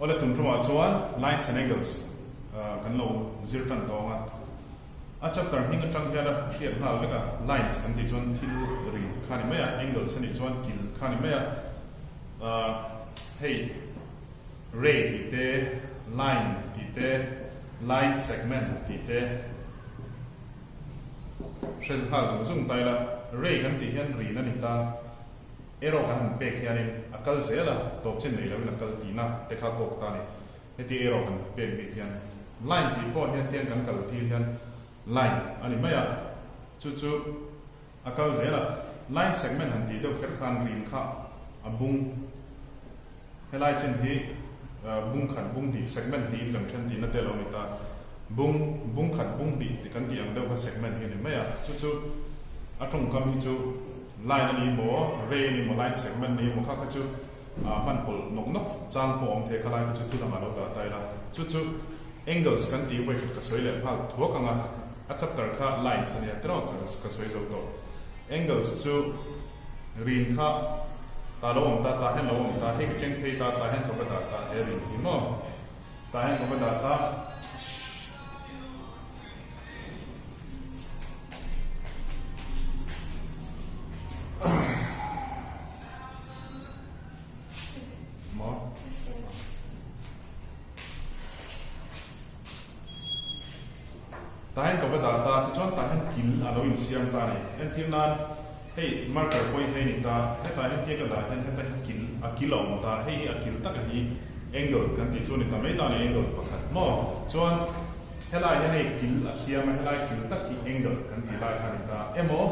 Awle tun tumah chuan Lines and Angles kan lo zir tan tawng a. A chapter hming atang hian a hriat nghal vek a, lines kan tih chuan thil ri kha ni mai a, angles a nih chuan kil kha ni mai a. Hei ray tih te, line tih te, line segment tih te hre nghal zung zung ta ila, ray kan tih hian rin a ni ta. Arrow kan han pek hianin a kal zel a, tawp chin nei loin a kal tihna te kha kawk ta a ni. Heti arrow kan pek bik hian line tih pawh hian tiang kan kal tir hian line a ni mai a, chu chu a kal zel a. Line segment han tih deuh kher khan rin kha a bung. Helai chin hi bung khat bung hnih segment hnihin kan then tihna te lo ni ta. Bung, bung khat bung hnih ti kan tih ang deuh kha segment hi a ni mai a. Chu chu a tawngkam hi chu line a ni maw, ray a ni maw, line segment a ni maw kha kha chu hman pawlh nawk nawk chang pawh a awm thei kha lai kha chu thu dangah lo dah ta ila. Chu chu angles kan tih vawikhat ka sawi leh nghal thuak ang a, a chapter kha lines a nia tiraw ka sawi zo tawh. Angles chu. Rin kha ta lo awm ta, tah hian lo awm ta, hei ka keng phei ta, tah hian ka va dah ta, he rin hi maw? Tah hian ka va dah ta. Maw? Tah hian ka va dah ta, tichuan tah hian kil a lo insiam ta a ni. Entir nan, hei marker pawh hi hei a ni ta, hetah hian tia ka dah hian heta hi kil, a kil a awm ta, hei hi a kil taka hi angle kan tih chu a ni ta mai ta a ni, angle pakhat maw? Chuan helai hian hei kil a siam a, helai kil tak hi angle kan tih lai kha a ni ta emaw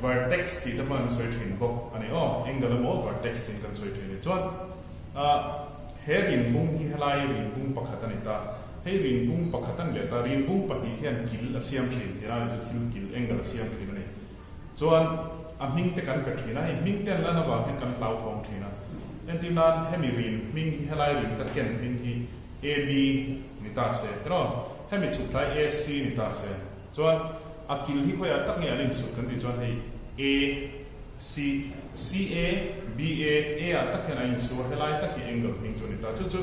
vertex tih te pawh an sawi thin bawk a ni aw, angle emaw vertex tiin kan sawi thin a ni. Chuan ah he rinbung hi helai rinbung pakhat a ni ta. Hei rinbung pakhat a ni leh ta, rinbung pahnih hian kil a siam thin tih lai chu thil kil angle a siam thin a ni. Chuan a hming te kan pe thin a, hei hming te an lan avang hian kan hlauthawng thin a. Entir nan hemi rin hming hi helai rin ka ken hming hi AB ni ta se tiraw, hemi chhuk tlai AC ni ta se. Chuan a kil hi khawiah tak nge an insut kan tih chuan hei A, C, C A, B A, A ah tak hian a insu a, helai tak hi angle hming chu a ni ta. Chu chu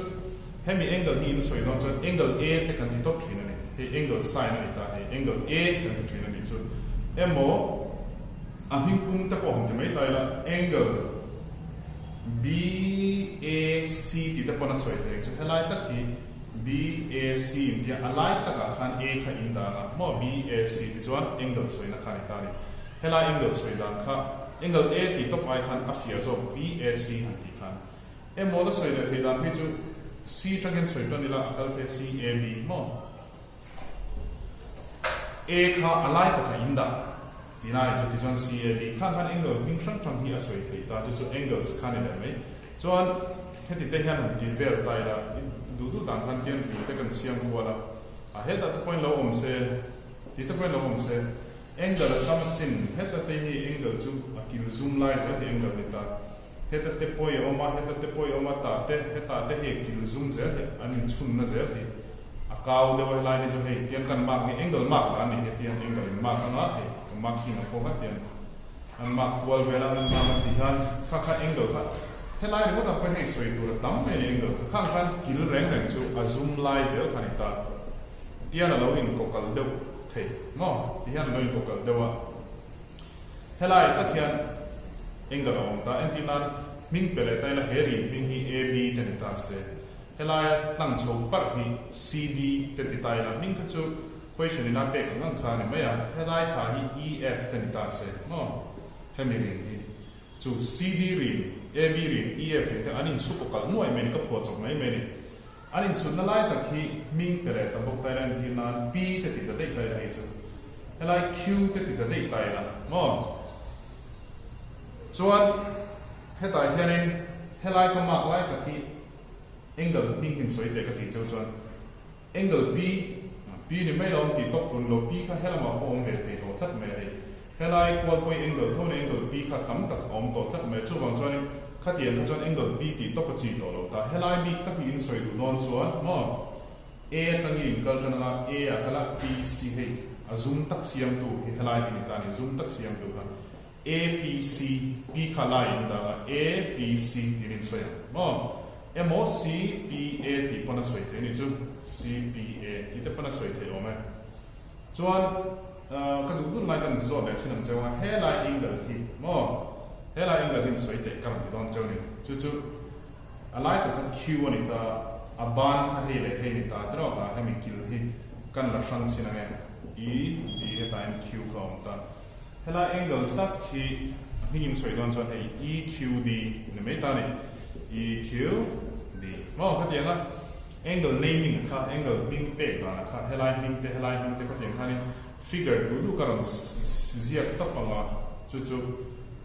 hemi angle hi insawi dawn chuan angle A te kan ti tawp thin a ni. Hei angle sign a ni ta, hei angle A kan ti thin a nih chu. Emaw a hming pum te pawh han ti mai ta ila angle B A C tih te pawn a sawi thei ang chu. Helai tak hi BAC in tia a lai takah khan A kha in dan a maw BAC ti chuan angle sawina kha a ni ta a ni. Helai angle sawi dan kha angle A tih tawp ai khan a fiah zawk BAC han tih khan. Emaw la sawi leh thei dan phei chu C tangin sawi tan ila a kal phei CAB maw. A kha a lai takah in dah tih lai chu tichuan CAB khan khan angle hming hrang hrang hi a sawi thei ta chu chu angles kha a ni leh mai. Chuan heti te hian han ti vel ta ila i duh duh dan khan tian ri te kan siam kual a, a hetah te pawhin lo awm se, ti te pawhin lo awm se, angle a tam asin, heta te hi angle chu a kil zum lai zel hi angle ni ta, heta te pawh i awm a, heta te pawh i awm a, tah te, hetah te hi kil zum zel hi an inchhunna zel hi a kau deuh a, helai hi chu hei tiang kan mark hi angle mark dan a ni hetiang angle in mark anga hei ka marking a pawh kha tiang. An mark kual vel a, an mark a tih hian kha kha angle kha helai ringawt ang pawhin hei sawi tur a tam mai a ni angle kha khang khan kil reng reng chu a zum lai zel kha a ni ta. Tihian a lo inkawkal deuh thei maw? Tihian a lo inkawkal deuh a, helai tak hian angle a awm ta. Entir nan hming pe leh ta ila he rin hming hi AB te ni ta se, helaia tlang chho parh hi CD te ti ta ila hming kha chu Question in a pek ang ang kha a ni mai a, helai thla hi E F te ni ta se maw? Hemi rin hi chu C D rin, A B rin, E F rin te an insu kaw kalh nuai mai ni, ka phuah chawp mai mai ni. An insutna lai tak hi hming pe leh ta bawk ta ila entir nan P te ti ta daih ta ila hei chu helai Q te ti ta daih ta ila maw? Chuan hetah hianin helai ka mark lai tak hi angle hming hin sawi teh ka tih cheu chuan Angle P, P ni mai lo awm tih tawp kun lo, P kha helamah pawh awm ve thei tawh tlat mai a hei. Helai kual pawhin angle tho nen angle P kha tam tak a awm tawh tlat mai a, chuvang chuanin khatiang kha chuan angle P tih tawp a chi tawh lo ta. Helai bik tak hi in sawi duh dawn chuan maw A atangin in kal tan anga A ah kala P C hei a zum tak siamtu hi helai hi ni ta a ni, zum tak siamtu kha A P C, P kha lai in dang a A P C tiin in sawi ang maw. Emaw CPA tih pawn a sawi theih a nih chu. CPA tih te pawn a sawi theih awm e. Chuan ka duh dun lai kan zawt leh chin ang cheu a, helai angle hi maw helai angle hi in sawi teh ka rawn ti dawn cheu a ni. Chu chu a lai tak kha Q a ni ta, a ban kha hei leh hei ni ta tiraw ka hemi kil hi kan la hrang chin ang e. E, B hetah hian Q kha a awm ta. Helai angle tak hi a hming in sawi dawn chuan hei EQD ni mai ta a ni. EQD maw khatiang a. Angle naming kha, angle hming pek danah kha helai hming te, helai hming te khatiang khanin figure duh duh ka rawn ziak tawp ang a, chu chu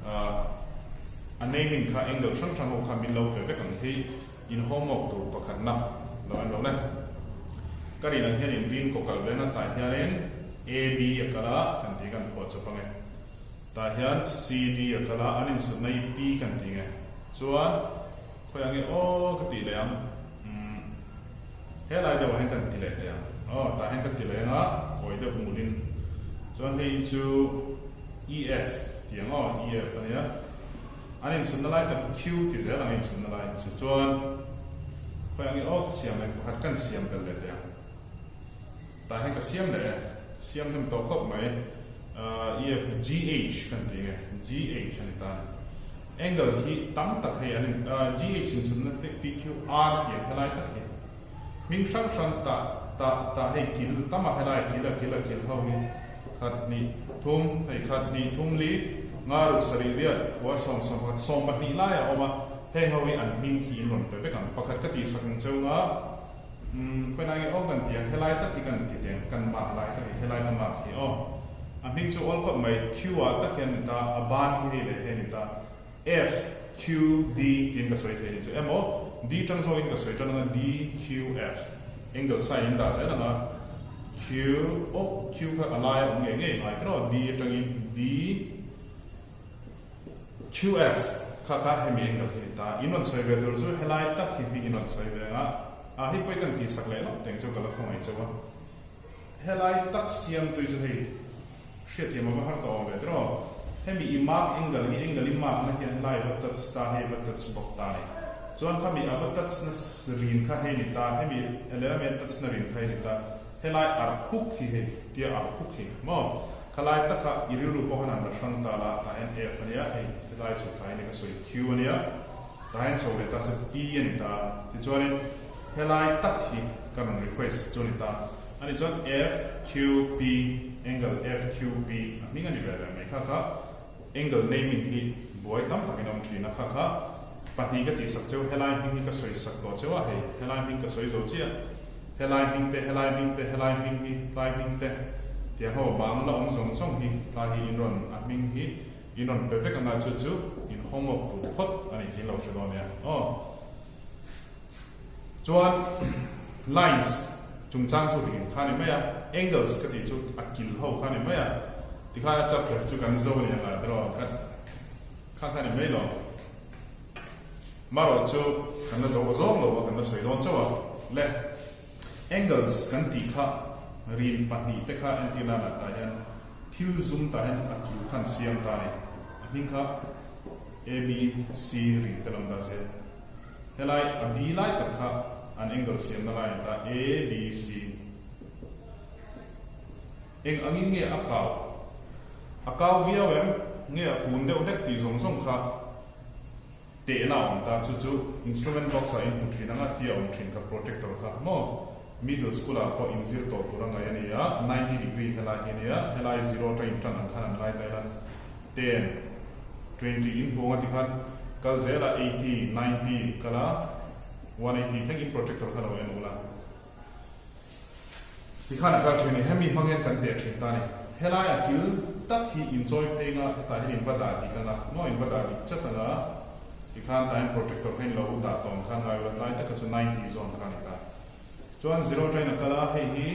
a naming kha angle hrang hrang ho kha min lo pe vek ang hi in homework tur pakhatna lo en lo le. Ka rin ang hian in rin kaw kal ve na tah hianin AB a kal a kan tih kan phuah chawp ang e. Tah hian CD a kal a an insutna hi P kan tih nge. Chuan khawi ang nge aw ka tih leh ang. Umm helai deuhah hian kan ti leh teh ang. Aw tah hian ka ti leh ang a, kawi deuh ngulin. Chuan hei chu EF ti ang aw, EF a nia. An inchhunna lai tak hi Q ti zel ang a inchhunna lai chu. Chuan khawi ang i aw ka siam leh pakhat kan siam belh leh teh ang. Tah hian ka siam leh e, siam hnem tawh khawp mai. EF GH kan ti nge, GH a ni ta a ni. Angle hi tam tak hei an in, GH inchhunna te PQR tih ang helai tak hi hming hrang hrang tah tah tah hei kil tam a helai kil a kil a kil ho hi khat hnih thum hei khat hnih thum li nga ruk sarih riat kua 11 12 lai a awm a heng ho hi an hming khi in rawn pe vek ang pakhat ka tihsak ang cheu nga Umm khawi lai nge aw kan ti ang, helai tak hi kan ti teng, kan mark lai tak hi, helai ka mark hi aw. A hming chu awl khawp mai, Q ah tak hian ni ta, a ban hi hei leh hei ni ta, F, Q, D tiin ka sawi thei a ni chu emaw, D tang zawkin ka sawi tan anga D, Q, F, angle sign in dah zel anga, Q, aw Q kha a lai a awm ngei ngei ngai tiraw, D atangin D, QF, Kha kha hemi angle hi ni ta. In rawn sawi ve tur chu helai tak hi hming in rawn sawi ve ang a, ah hei pawh i kan tihsak leh lawk teng chu ka la khawngaih chauh a. Helai tak siam tui chu hei hriatthiam a va har tawh awm ve tiraw. Hemi i mark angle hi angle i mark na hian helai va touch ta hei va touch bawk ta ni. Chuan khami a va touch na rin kha hei ni ta, hemi lehlam hian touch na rin kha hei ni ta. Helai arh huk hi hei tia arh huk hi maw? Khalai taka i rilru pawh khan an la hrang ta la, tah hian F a nia, hei helai chho tah hian ka sawi Q a nia, tah hian chho leh ta se P a ni ta, tichuanin helai tak hi ka rawn request chu a ni ta, a nih chuan F Q P angle F Q P a hming a ni ve reng mai kha kha angle naming hi buai tam takin a awm thin a kha kha pahnih ka tihsak cheu helai hming hi ka sawi sak tawh cheu a hei helai hming ka sawi zo chiah. Helai hming te, helai hming te, helai hming hi, tlai hming te, tiang ho bang la awm zawng zawng hi, tlai hi in rawn, a hming hi in rawn pe vek anga chu chu in homework tur phawt a nih tih in lo hre dawn nia aw. Chuan lines chungchang chu rin kha ni mai a, angles ka tih chu a kil ho kha ni mai a, tikhan a chapter chu kan zo a ni ang a tiraw ka kha kha ni mai lo. Marawh chu kan la zo zawng lo a, kan la sawi dawn chauh a. Le, angles kan tih kha rin pahnihte kha entir nanah tah hian thil zum tah hian a kil khan siam ta a ni. A hming kha A, B, C rin te lam ta se. Helai a B lai tak kha an angle siamna lai a ni ta, A, B, C. Eng angin nge a kau? A kau viau em? Nge a kun deuh hlek tih zawng zawng kha Tehna a awm ta, chu chu instrument box ah in hmu thin anga tia awm thin kha protector kha maw? Middle school ah pawh in zir tawh tur a ngaih a ni a, 90 degree helai hi a nia, helai zero atang in tan ang khan an ngai ta ila, ten, 20 in hmu anga tikhan kal zel a, 80, 90 kal a, 180 thleng in protector kha lo en ula. Tikhan a kal thin a ni, hemi hmang hian kan teh thin ta a ni. Helai a kil tak hi inchawi phei anga hetah hian in va dah dik anga, maw in va dah dik chat anga, tikhan tah hian protector kha in lo dah tawn khan ngai ula tlai taka chu 90 zawn kha a ni ta. Chuan zero train a kal a, hei hi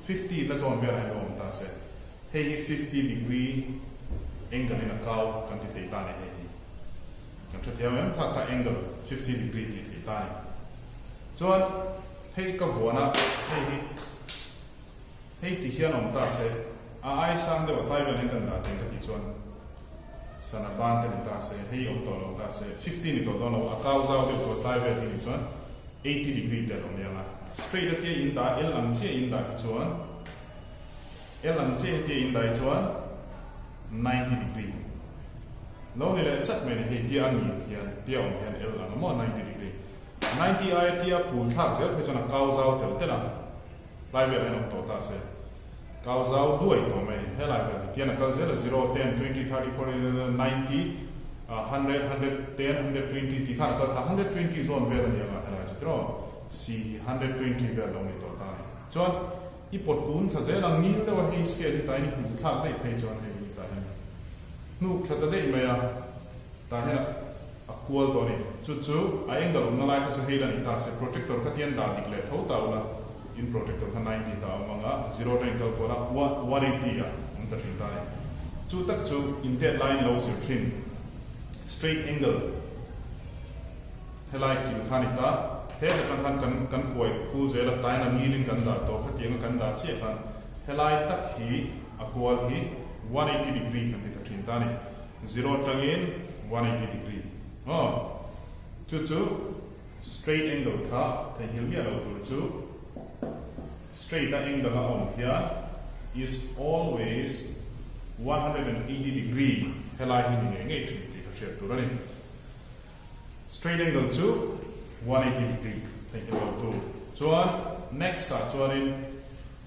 50 na zawn velah hian lo awm ta se, hei hi 50 degree angle in a kau kan ti thei ta a ni hei hi. Kan hrethiam em kha kha angle 50 degree tih thei ta a ni. Chuan. Hei ka vuan a, hei hi hei ti hian awm ta se, a ai sang deuh a tlai vel hian kan dah teng ka tih chuan sana ban te ni ta se, hei awm tawh lo ta se, 50 ni tawh dawn lo, a kau zau deuh tawh tlai vel hi ni chuan. 80 degree te a lo nia. Straight a tia in dah, L ang chiah in dah hi chuan, L ang chiah hetia in dah hi chuan 90 degree lo ni leh chat mai ni hei tia a ngil hian tia awm hian L ang a maw 90 degree. 90 aia tia kul thlak zel phei chuan a kau zau tel tel a, tlai velah hian awm tawh ta se kau zau duai tawh mai ni helai vel hi tian a kal zel a zero, ten, 20, 30, 40, 90, 100, 110, 120 tih khan a kal thla 120 zawn vel a ni ang a helai chu tiraw C hi 120 vel lo ni tawh ta a ni. Chuan I pawt kun thla zel ang ngil deuh a hei scale hi tain i hmuh thlak daih phei chuan hei hi tah hian hnuk thla ta daih mai a, tah hian a kual tawh a ni. Chu chu a angle awmna lai kha chu hei la ni ta se protector kha tian dah dik leh tho ta ula in protector kha 90 ta a awm ang a, zero atangin kal kual a 180 a awm ta thin ta a ni. Chu tak chu intet laiin lo zir thin straight angle. Helai kil kha ni ta, he atang khan kan kan kuai kul zel a, tain a ngilin kan dah tawh khatianga kan dah chiah khan helai tak hi a kual hi 180 degree kan ti ta thin ta a ni, zero atangin 180 degree aw chu chu straight angle kha theihnghilh miah lo tur chu straight a angle a awm hian is always 180 degree helai hi ni ngei ngei thin tih ka hriat tur a ni. Straight angle chu 180 degree theihnghilh lo tur. Chuan next ah chuanin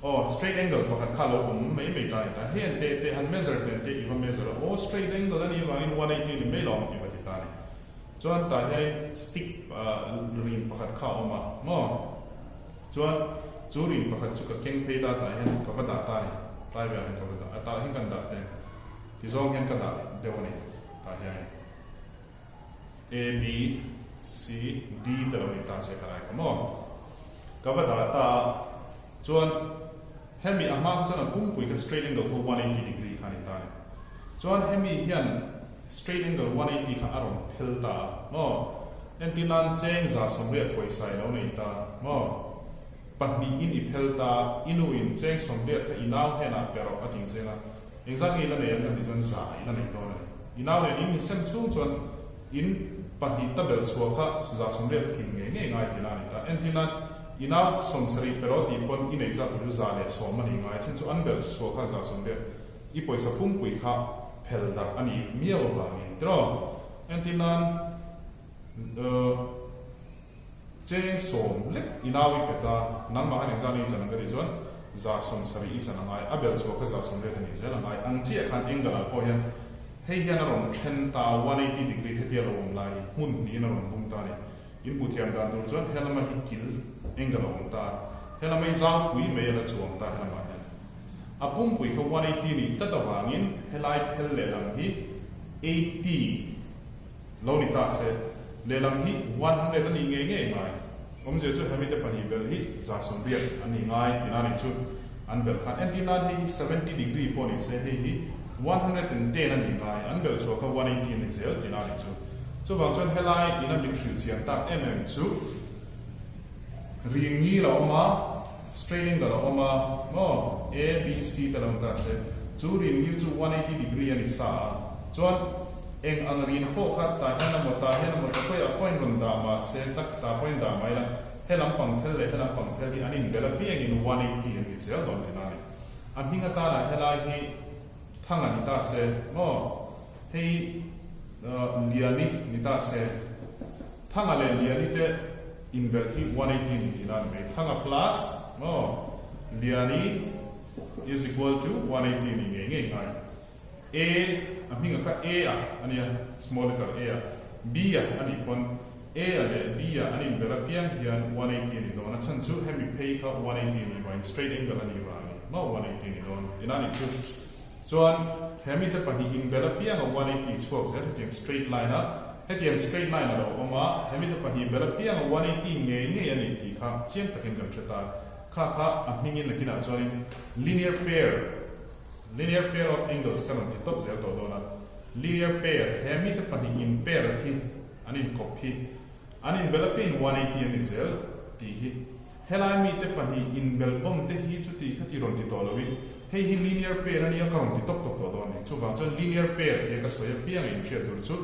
aw straight angle pakhat kha lo awm mai mai ta ni ta. Hei an teh teh han measure hnen te i va measure a aw straight angle a nih avangin 180 a ni mai lo i va ti ta ni. Chuan tah hianin stick rin pakhat kha a awm a maw. Chuan chu rin pakhat chu ka keng phei ta tah hian ka va dah ta ni. Tlai velah hian ka va dah a tah hian kan dah teh tizawng hian ka dah deuh a ni tah hianin. A, B, C, D te lo ni ta se ka lai ka maw? Ka va dah ta a, chuan hemi a hma kha chuan a pumpui kha straight angle kha 180 degree kha a ni ta a ni. Chuan hemi hian straight angle 180 kha a rawn phel ta a maw? Entir nan cheng 180 pawisa i lo nei ta maw? Pahnihin i phel ta a, i nu in cheng 80 kha i nau hnenah pe rawh a ti cheng a. Engzat nge i la nei ang ka tih chuan za i la nei dawn a ni. I nau nen in insem chhung chuan in pahnih ta belh chhuah kha 180 kha kim ngei ngei ngai tihna a ni ta. Entir nan i nau 70 peraw tih pawn i neih zat tur chu 110 a ni ngai. Chhan chu an belh chhuah kha 180 i pawisa pumpui kha phel darh a ni miau avangin tiraw. Entir nan Cheng 10 lek i nau i pet a, nangmah khan engzah nge i chan ang ka tih chuan 70 i chan a ngai, a bel chhuah kha 180 a nih zel a ngai. Ang chiah khan angle ah pawh hian hei hian a rawn then ta a, 180 degree hetia lo awm lai hi hmun hnihin a rawn bung ta a ni. In hmuh thiam dan tur chuan helama hi kil angle a awm ta a, helama hi zangpui mai a la chuang ta helamah hian. A pumpui kha 180 nih tlat avangin helai phel lehlam hi 80. Lo ni ta se, lehlam hi 100 a nih ngei ngei ngai. Awmzia chu hemi te pahnih belh hi 180 a nih ngai tihna nih chu an belh khan. Entir nan hei hi 70 degree pawh ni se hei hi 110 a nih ngai, an belh chhuah kha 180 a ni zel tihna nih chu. Chuvang chuan helai ina min hrilh chian tak em em chu ri ngil a awm a, straight angle a awm a, maw A, B, C te lo ni ta se, chu ri ngil chu 180 degree a ni sa a, chuan Eng ang rin pawh kha tah hian a maw tah hian a maw ta khawiah pawhin rawn dah mah se tak tah pawhin dah mai la, he lampang phel leh he lampang phel hi an inbel apiangin 180 an ti zel dawn tihna a ni. A hming atana helai hi Thanga ni ta se maw, hei Liani ni ta se, Thanga leh Liani te inbelh hi 180 a ni tihna a ni mai. Thanga plus maw Liani is equal to 180 a ni ngei ngei ngai. A, a hming a kha A a a nia, small letter A a, B a a nih pawn A a leh B a an inbelh apiang hian 180 a ni dawn. A chhan chu hemi phei kha 180 a nih vangin straight angle a nih vang a ni maw 180 a ni dawn tina a nih chu. Chuan hemi te pahnih inbelh apianga 180 chhuak zel hetiang straight line a, hetiang straight line a lo awm a, hemi te pahnih belh apianga 180 ngei ngei a ni tih kha chiang takin kan hre ta. Kha kha a hmingin nakinah chuanin linear pair Linear pair of angles ka rawn ti tawp zel tawh dawn a, linear pair he mite pahnih in pair khi an inkawp hi an inbel apiangin 180 an ni zel tih hi helai mite pahnih inbel bawm te hi chuti khati rawn ti tawh loin hei hi linear pair a nia ka rawn ti tawp tawp tawh dawn a ni. Chuvang chuan linear pair tia ka sawi apianga inhriat tur chu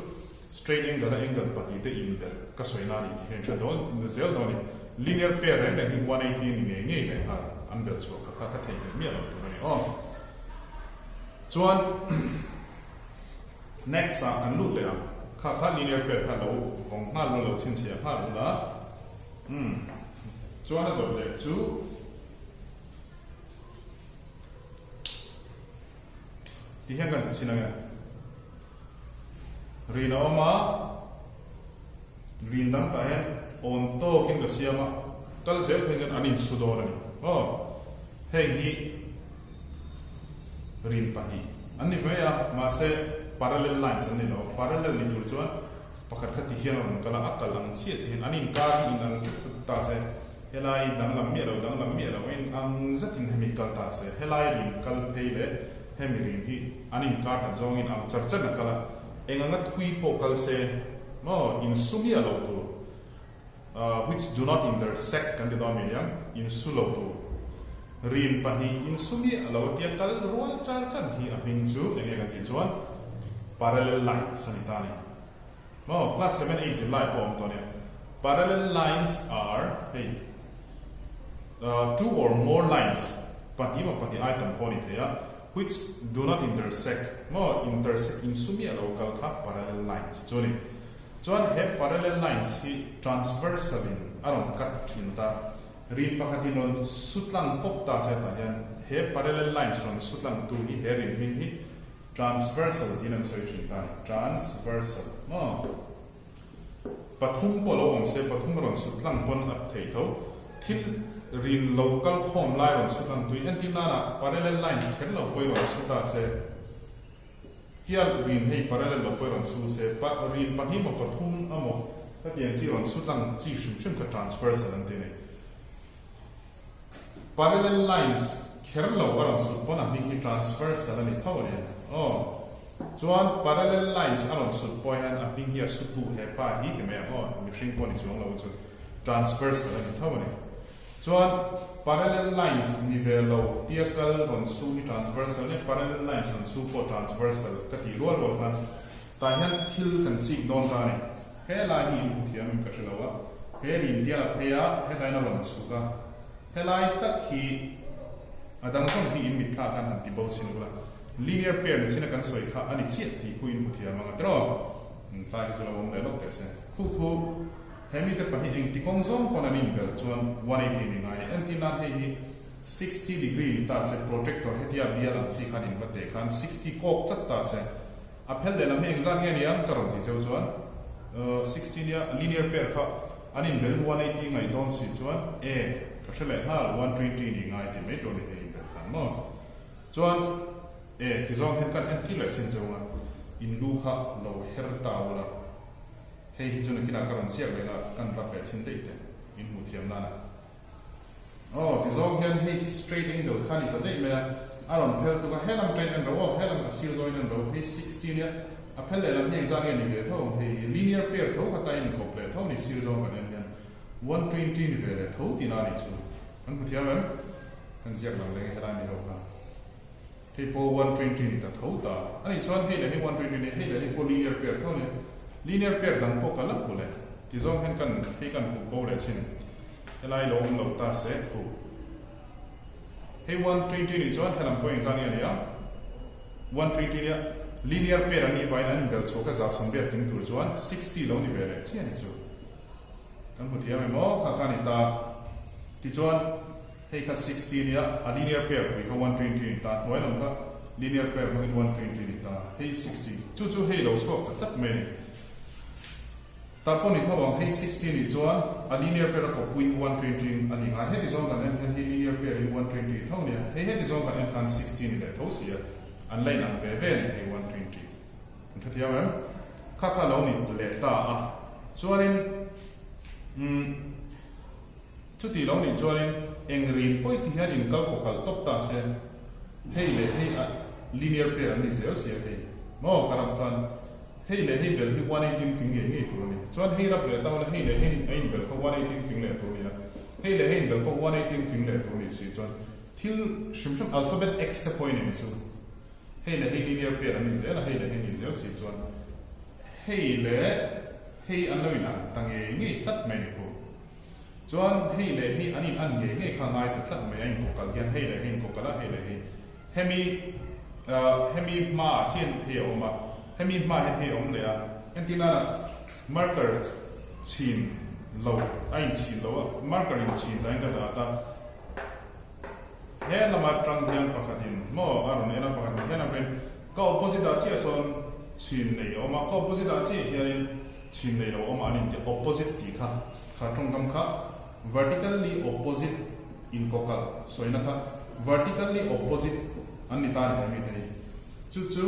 straight angle a angle pahnih te inbel ka sawi na a ni tih hi a inhriat dawn zel dawn a ni. Linear pair reng reng hi 180 ni ngei ngei leh nghal an belh chhuah kha kha ka theihnghilh miah lo tur a ni aw. Chuan next ah kan lut leh ang. Kha kha linear pair kha lo vawng nghal ula lo chhinchhiah nghal ula. Umm chuan a dawt leh chu. Ti hian kan ti chhin ange. Rin a awm a, rin dang tah hian awn tawkin ka siam a, kal zel phei chuan an insu dawn a ni. Aw, heng hi rin pahnih an ni mai a, mahse parallel lines an ni lo. Parallel ni tur chuan pakhat kha ti hian a rawn kal a, a kal ang chiah chiah hian an inkar hi in ang chat chat ta se. Helai danglam miah lo, danglam miah lo a in ang zetin hemi kal ta se, helai rin kal phei leh hemi rin hi an inkar hlat zawngin ang char char na kal a, eng anga thui pawh kal se maw insu miah lo tur, which do not intersect kan ti dawn mi aniang, insu lo tur, rin pahnih insu miah lo a tia kal rual char char hi a hming chu enge kan tih chuan parallel lines a ni ta a ni. Maw class 7 8 zirlai pawh awm tawh nia. Parallel lines are hei two or more lines pahnih emaw pahnih ai tam pawh a ni thei a which do not intersect maw intersect insu miah lo kal kha parallel lines chu a ni. Chuan he parallel lines hi transversal in a rawn cut thin ta rin pakhat in rawn su tlang pawp ta se tah hian he parallel lines rawn su tlang tu hi he rin hming hi Transversal tiin an sawi thin ta a ni. Transversal maw? Pathum pawh lo awm se, pathum rawn sut tlang pawn a theih tho. Thil rin lo kal khawm lai rawn sut ang tui entir nana parallel lines kher lo pawh i rawn su ta se, tial rin hei parallel lo pawh i rawn su se, pa rin pahnih maw pathum amaw hetiang chi rawn su tlang chi hrim hrim kha transversal an ti a ni. Parallel lines kher lo a rawn sut pawn a hming hi transversal a ni tho a ni. Aw. Chuan parallel lines a rawn sut pawh hian a hming hi a su tu he pa hi ti mai ang aw, mihring pawh ni chuang lo chu transversal a ni tho a ni. Chuan parallel lines ni ve lo tia kal rawn su hi transversal nia, parallel lines rawn su pawh transversal ka tih rual rual khan tah hian thil kan chik dawn ta a ni. He lai hi in hmu thiam em ka hre lo a, he rin tial a phei a, hetlaiin a rawn chhuk a, helai tak hi a dang zawng hi in mitthla khan han ti bo chin ula, linear pair ni chin a kan sawi kha a ni chiah tih khu in hmu thiam ang a tiraw? Tlai hi chu lo awm leh lawk teh se. Khu khu he mite pahnih engti kawng zawng pawn an inbelh chuan 180 ni ngai. Entir nan hei hi 60 degree ni ta se, projector hetia bial ang chi khan in va teh khan 60 kawk chat ta se, A phel lehlam hi engzat nge nia ka rawn tih cheu chuan 16 nia linear pair kha an inbel 180 ngaih dawn si chuan e ka hre leh nghal 120 ni ngai tih mai tur a ni hei inbel khan maw chuan e ti zawng hian kan en thil leh chin cheu a in lu kha lo her ta ula hei hi chu nakinah ka rawn ziak leh la kan rap leh chin daih te in hmuh thiam nana. Aw, ti zawng hian hei hi straight angle kha a ni ta daih mai a, a rawn phel tuk a, helam train en ro aw, helam a sir zawin en ro, hei 16 nia, a phel leh lam hi engzah nge ni ve tho ang, hei linear pair tho kha ta in kawp leh tho ni sir zawng kan en hian 120 ni ve leh tho tihna a nih chu, kan hmu thiam em? Kan ziak lang leng e helai mi ho kha, hei pawh 120 ni ta tho ta a nih chuan hei leh hei 120 ni, hei leh hei pawh linear pair tho nia, linear pair dang pawh ka la hmu leh, ti zawng hian kan hei kan hmuh bo leh chin. Helai lo awm lo ta se khu. Hei 120 nih chuan helam pawh engzah nge a nia? 120 nia linear pair an nih vaiin an inbelh chhuah kha 180 tling tur chuan 60 lo ni ve leh chiah a ni chu. Kan hmu thiam em aw? Kha kha a ni ta. Tichuan hei kha 60 nia a linear pair pui kha 120 a ni ta. Hnuai lam kha linear pair hmangin 120 a ni ta. Hei 60. Chu chu hei lo chhuak ta tlat mai a ni. Tah pawh ni tho ang, hei 60 nih chuan a linear pair a kawppui hi 120 in a ni ngai. Heti zawng kan en hian hei linear pair hi 120 tho nia, hei heti zawng kan en khan 60 ni leh tho si a, an la inang ve ve a ni hei 120. Kan hrethiam em? Kha kha lo ni leh ta a, chuanin umm chuti lo nih chuanin eng rin pawi ti hian in kal kawkalh tawp ta se, hei leh hei a linear pair an ni zel si a hei maw ka ram khan. Hei leh hei bel hi 118 tling ngei ngei tur a ni. Chuan hei rap leh tau la hei leh hei a inbel kha 118 tling leh tur a ni a. Hei leh hei inbel pawh 118 tling leh tur a nih si chuan thil hrim hrim alphabet X te pawhin eng chu hei leh hei linear pair an ni zel a, hei leh hei ni zel si chuan hei leh hei an lo inang ta ngei ngei tlat mai a ni khu. Chuan hei leh hei an in an ngei ngei kha ngai ta tlat mai a inkawkal hian hei leh hei inkawkal a hei leh hei hemi hemi hmaah chian hei a awm a hemi hmaah hian hei a awm leh a entir nana marker chhin lo a inchhin lo a marker inchhin ta in ka dah ta he lama tang hian pakhatin maw a rawn en a pakhat hian a rawn ka opposite ah chiah sawn chhin nei a awm a ka opposite ah chiah hianin chhin nei lo a awm a an inti opposite tih kha. Kha tawngkam kha vertically opposite inkawkalh sawina kha vertically opposite an ni ta a ni hemi te hi. Chu chu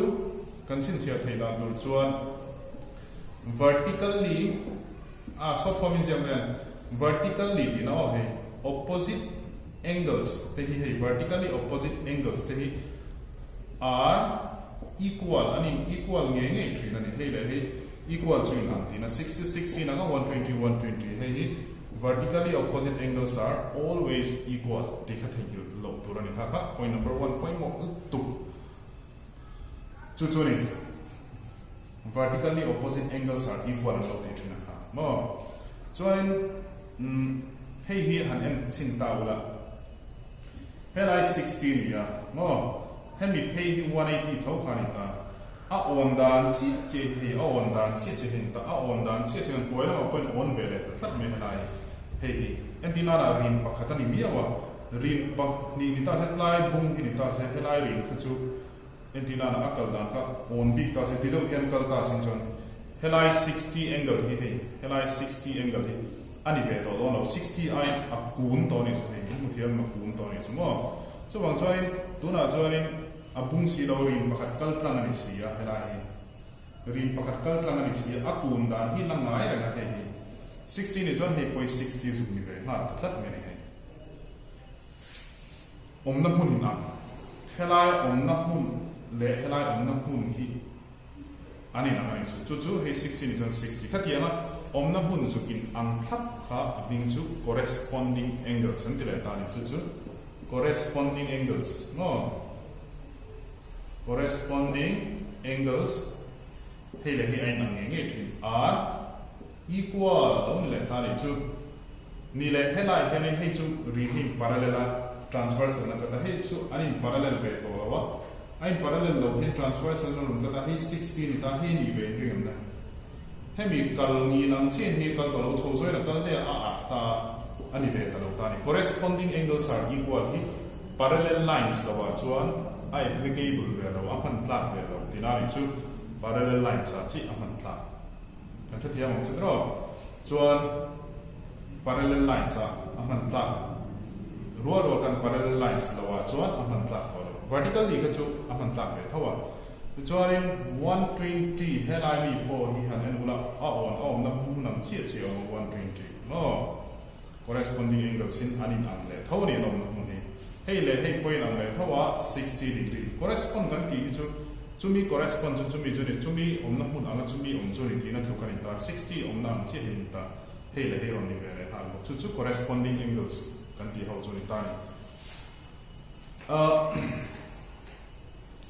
kan chhinchhiah theih dan tur chuan vertically a short form in ziak mai an vertically tihna aw hei opposite angles te hi hei vertically opposite angles te hi are equal an in equal ngei ngei thin a ni hei leh hei Equal chu in ang tihna 60 60 anga 120 120 hei hi vertically opposite angles are always equal tih kha theihnghilh loh tur a ni kha kha point number one pawimawh lutuk chu chu a ni vertically opposite angles are equal an lo tih thin a kha maw chuanin umm hei hi han en chhin ta ula helai 60 ni a maw hemi phei hi 180 tho kha a ni ta. A awn dan chiah chiah hi hei, a awn dan chiah chiah hi a awn dan chiah chiah hian tuai lamah pawhin awn ve leh ta tlat mai helai hei hi. Entir nana rin pakhat a ni miau a, rin pahnih ni ta se tlai bung hi ni ta se helai rin kha chu entir nana a kal dan kha awn bik ta se ti deuh hian kal ta sin chuan helai 60 angle hi hei helai 60 angle hi a ni ve tawh dawn lo, 60 aiin a kun tawh a nih chu hei, in hmu thiam a kun tawh a nih chu maw. Chuvang chuanin tunah chuanin. A bung si lo rin pakhat kal tlang a ni si a, helai hi rin pakhat kal tlang a ni si a, a kun dan hi la ngai reng a hei hi 60 ni chuan hei pawhi 60 zuk ni ve nghal ta tlat mai a ni hei. Awmna hmun in ang, helai awmna hmun leh helai awmna hmun hi an in ang a ni chu, chu chu hei 60 ni chuan 60 khatianga awmna hmun zuk in ang thlap kha a hming chu corresponding angles an ti leh ta a ni chu chu. Corresponding angles maw? Corresponding angles hei leh hei a inang ngei ngei thin are equal lo ni leh ta nih chu. Ni leh helai hianin hei chu rin hi in parallel a, transversal na cut a, hei chu an in parallel ve tawh lo a, a in parallel loh hian transversal na rawn cut a, hei 60 ni ta, hei nih ve in ring em le? Hemi kal ngil ang chian hi kal tawh lo chho zawin a kal te a arh ta a ni ve ta lo ta a ni. Corresponding angles are equal hi parallel lines lo ah chuan a applicable ve lo, a hman tlak ve lo tihna a nih chu. Parallel lines ah chiah a hman tlak. Kan hrethiam ang che tiraw? Chuan parallel lines ah a hman tlak rual rual khan parallel lines lo ah chuan a hman tlak tawh lo. Vertical nih kha chu a hman tlak ve tho a. Tichuanin 120 helai mi pawh hi han en ula a awn a awmna hmun ang chiah chiah a awm a 120 maw corresponding angles in an in ang leh tho a ni an awmna hmun hi hei leh hei pawh in ang leh tho a 60 degree correspond kan tih hi chu chumi correspond chu chumi chu ni chumi awmna hmun anga chumi awm chu ni tihna tluk a ni ta 60 awmna ang chiah hi a ni ta hei leh hei rawn ni ve leh nghal bawk chu chu corresponding angles kan tih ho chu a ni ta a ni.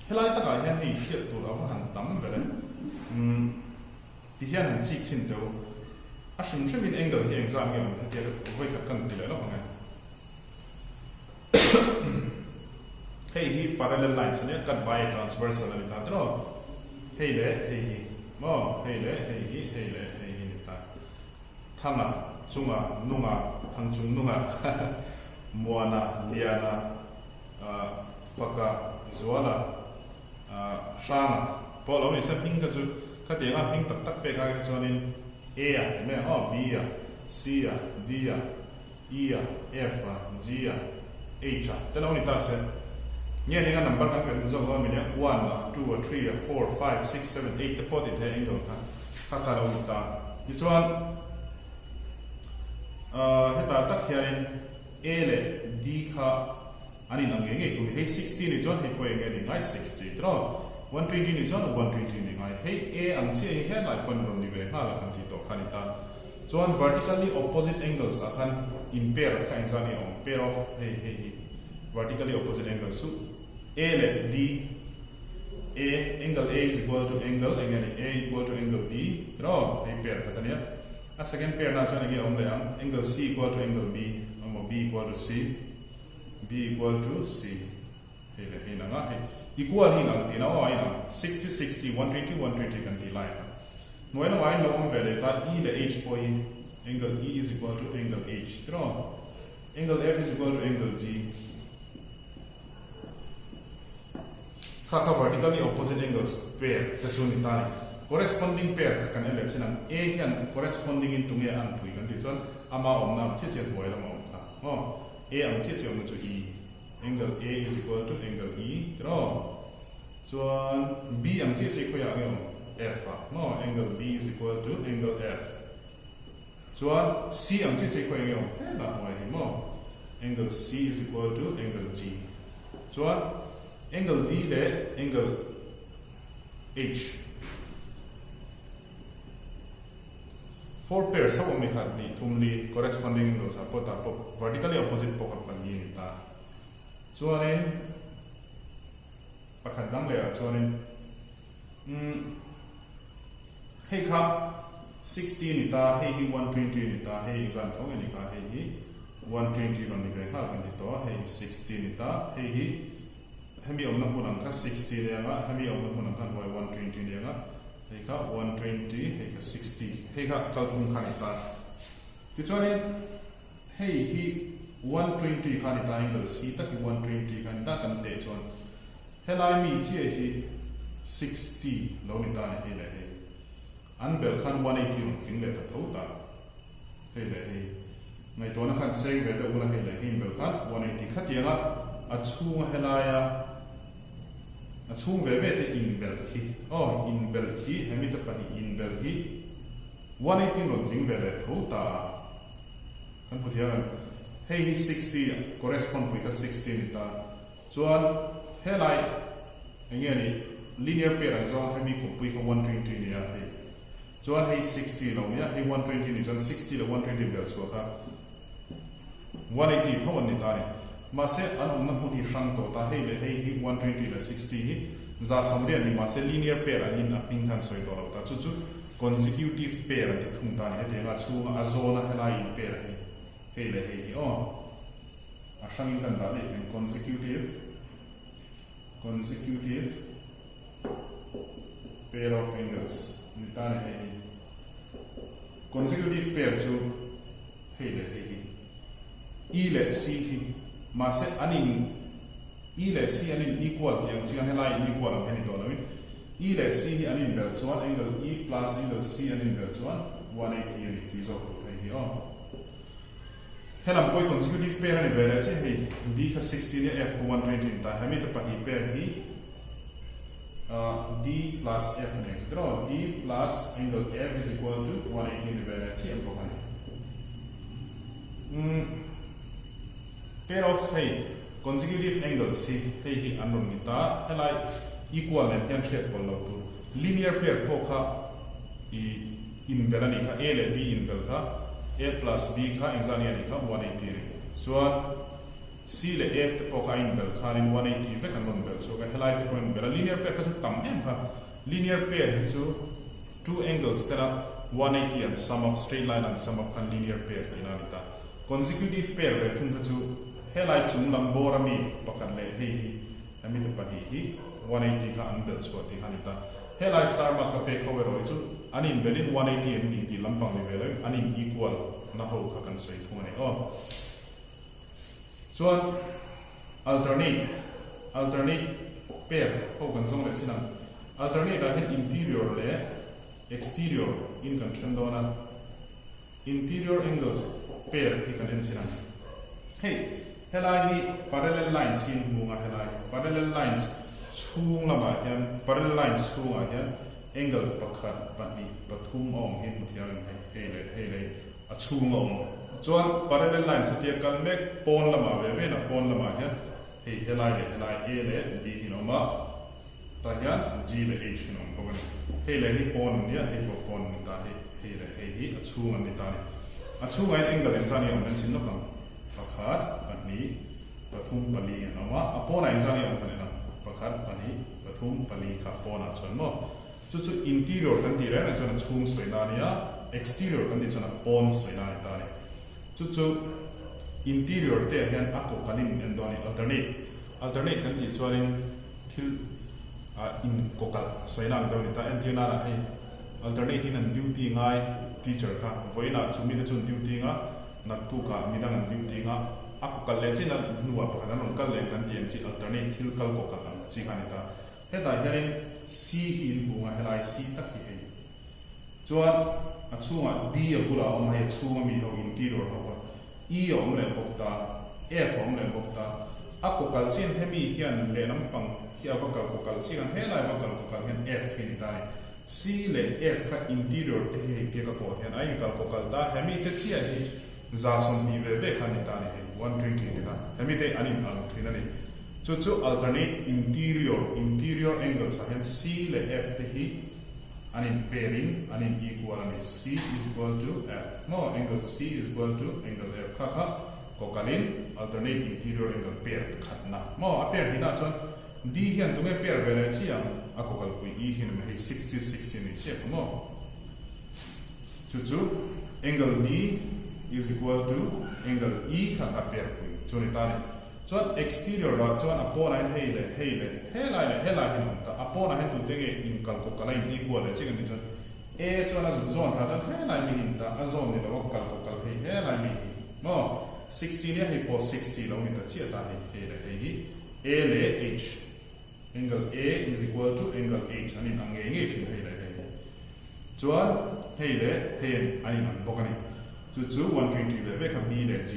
Helai takah hian hei hriat tur a va han tam ber e. Umm ti hian han chik chhin teh u. A hrim hrimin angle hi engzah nge awm hetia ka vawi khat kan ti leh lawk ang e. Hei hi parallel lines a nia, cut by a transversal a ni ta tiraw. Hei leh hei hi maw, hei leh hei hi, hei leh hei hi ni ta. Thanga, Chunga, Nunga, Thangchung Nunga, Muana, Liana, Faka, Zuala, Hranga pawh lo ni se hming kha chu khatianga hming tak tak pek ai kha chuanin A a ti mai ang aw, B a, C a, D a, E a, F a, G a, H a te lo ni ta se. Nge nia number kan pe duh zawk dawn mi nia one a, two a, three a, four, five, six, seven, eight te pawh ti thei a angle kha kha kha lo ni ta. Tichuan hetah tak hianin A leh D kha an in ang ngei ngei tur hei 60 ni chuan hei pawh eng nge ni ngai 60 tiraw 120 ni chuan 120 ni ngai hei A ang chiah hi helai pawh in rawn ni ve nghal a kan tih tawh kha ni ta chuan vertically opposite angles ah khan in pair kha engzah nge awm pair of hei hei hi vertically opposite angles chu A leh D A angle A is equal to angle eng nge ni A equal to angle D tiraw hei pair khat ania. A second pair na chuan enge awm leh ang? Angle C equal to angle B emaw B equal to C, B equal to C. Hei leh hei nang a, hei equal hi inang tihna aw a inang, 60, 60, 120, 120 kan tih lai a. Hnuai lamah hian lo awm ve leh ta E leh H pawh hi angle E is equal to angle H tiraw? Angle F is equal to angle G. Kha kha vertically opposite angles pair te chu ni ta ni. Corresponding pair kha kan en leh chin ang. A hian corresponding in tunge a anpui kan tih chuan ama awmna ang chiah chiah hnuai lama awm kha. Aw, A ang chiah chiah awmna chu E. Angle A is equal to angle E tiraw? Chuan B ang chiah chiah khawiah nge awm? F ah maw? Angle B is equal to angle F. Chuan C ang chiah chiah khawiah nge awm? Helah hnuai hi maw? Angle C is equal to angle G. Chuan angle D leh angle H. Four pairs ho awm i khat hnih thum li corresponding angles ah pawh tah pawh vertically opposite pawh kha pali a ni ta. Chuanin pakhat dang leh ah chuanin umm hei kha 60 a ni ta, hei hi 120 a ni ta, hei exam tho nge ni kha, hei hi 120 rawn ni ve nghal kan ti tawh a, hei hi 60 a ni ta, hei hi hemi awmna hmun ang kha 60 a ni ang a, hemi awmna hmun ang kha hnuai 120 a ni ang a. Hei kha 120, hei kha 60, hei kha kalphung kha a ni ta. Tichuanin hei hi 120 kha a ni ta, angle C tak hi 120 kha a ni ta kan teh chuan helai mi chiah hi 60 lo ni ta a ni hei leh hei. An belh khan 180 rawn tling leh ta tho ta. Hei leh hei. Ngaihtuahna khan seng ve deuh ula hei leh hei inbelh khan 180 khatianga a chhunga helaia a chhung ve ve te inbelh hi aw inbelh hi hemi te pahnih inbelh hi 180 rawn tling ve leh tho ta a kan hmu thiam em? Hei hi 60 correspond pui kha 60 ni ta chuan helai enge ni linear pair ang zawng hemi kawppui kha 120 nia hei. Chuan hei 60 lo nia, hei 120 ni chuan 60 leh 120 bel chhuah kha 180 tho an ni ta a ni. Mahse an awmna hmun hi hrang tawh ta, hei leh hei hi 120 leh 60 hi 180 ni mahse linear pair angin a hming khan sawi tawh lo ta, chu chu consecutive pair an ti thung ta a ni. Hetianga a chhunga a zawna helai in pair hi hei leh hei hi aw a hrangin kan dah daih thei consecutive consecutive Pair of angles ni ta ni hei hi. Consecutive pair chu hei leh hei hi. E leh C hi mahse an in E leh C an in equal tih ang chian helai in equal ang hi a ni tawh loin E leh C hi an in belh chuan angle E plus angle C an in belh chuan 180 a ni tih zawk tur hei hi aw. Helam pawh hi consecutive pair a ni ve leh chiah hei D kha 60 nia F kha 120 a ni ta. Hemi te pahnih pair hi D plus F a ni ang chu tiraw? D plus angle F is equal to 180 a ni ve leh chiah bawk a ni. Umm pair of hei consecutive angles hi hei hi an rawn ni ta. Helai equal nen hian hriat pawlh loh tur. Linear pair pawh kha i inbel a nih kha, A leh B inbel kha A plus B kha engzah nge a nih kha 180 a ni. Chuan C leh A te pawh kha a inbel khanin 180 vek an rawn bel chhuak a, helai te pawh a inbel a, linear pair kha chu tam em kha. Linear pair hi chu two angles tena 180 an sum up, straight line an sum up khan linear pair tihna a ni ta. Consecutive pair ve thung kha chu helai chung lam bawr ami pakhat leh hei hi hemi te pahnih hi 180 kha an belh chhuah tih kha a ni ta. Helai star mark ka pek ho erawh hi chu an inbelin 180 an ni tih lampang ni ve loin an in equal na ho kha kan sawi thung a ni aw. Chuan alternate, alternate pair ho kan zawng leh chin ang. Alternate ah hian interior leh exterior in kan then dawn a. Interior angles pair hi kan en chin ang. Hei, helai hi parallel lines hi in hmu ang a, helai parallel lines chhung lamah hian, parallel lines chhungah hian angle pakhat, pahnih, pathum a awm hi hmu thiam em hei, hei leh hei leh a chhung a awm. Chuan parallel lines hetia kal mek pawn lamah ve ve na pawn lamah hian hei helai leh helai A leh B hi an awm a, tah hian G leh H hi an awm bawk a ni. Hei leh hi pawn an nia, hei pawh pawn an ni ta, hei hei leh hei hi a chhung an ni ta a ni. A chhungah hian angle engzah nge awm kan chhin lawk ang? Pakhat, pahnih, pathum, pali an awm a, a pawnah engzah nge awm kan en ang? Pakhat, pahnih, pathum, pali kha pawnah chuan maw? Chu chu interior kan tih reng reng chuan a chhung sawina a nia, exterior kan tih chuan a pawn sawina a ni ta a ni. Chu chu interior te ah hian a kawk kan in en dawn a ni, alternate. Alternate kan tih chuanin thil ah inkawkalh sawina ang deuh a ni ta. Entir nanah hei alternate in an duty ngai teacher kha vawiinah chu mite chu an duty nga, naktukah midang an duty nga, a kawkalh leh chin a hnuah pakhat an rawn kal leh kan tih ang chi alternate thil kal kawkalh ang chi kha a ni ta. Hetah hianin C hi in hmu ang a, helai C tak hi hei. Chuan a chhungah D a bulah a awm a, hei a chhunga mi ho interior ho kha E a awm leh bawk ta, F a awm leh bawk ta. A kawkalh chian hemi hian lehlam pang hi a va kal kawkalh chiang a, helai va kal kawkalh hian F hi a ni ta a ni. C leh F kha interior te hi hei tia ka kawh hian a inkal kawkalh ta, hemi te chiah hi 120 ve ve kha a ni ta a ni hei, 120 te kha hemi te an in ang thin a ni. Chu chu alternate interior, interior angles ah hian C leh F te hi an in pair in an in equal a ni, C is equal to F maw, angle C is equal to angle F kha kha kawkalh in alternate interior angle pair khatna maw, a pair hnihna ah chuan D hian tunge pair ve leh chiah ang, a kawkalhpui E hi ni mai hei 60 60 a ni chiah kha maw. Chu chu angle D is equal to angle E kha kha pair pui chu a ni ta a ni. Chuan exterior ah chuan a pawnah hian hei leh hei leh helai leh helai hian a awm ta. A pawnah hian tute nge inkal kawk kal a in equal leh chiang a nih chuan A chuan a zuk zawn thla chuan helai mi hi in ta, a zawn ni lo a kal kawk kal hei helai mi hi maw 60 nia hei pawh 60 lo ni ta chiah ta hei hei leh hei hi A leh H angle A is equal to angle H an in ang ngei ngei thin hei leh hei hi chuan hei leh hei an in ang bawk a ni. Chu chu 120 leh vek a B leh G.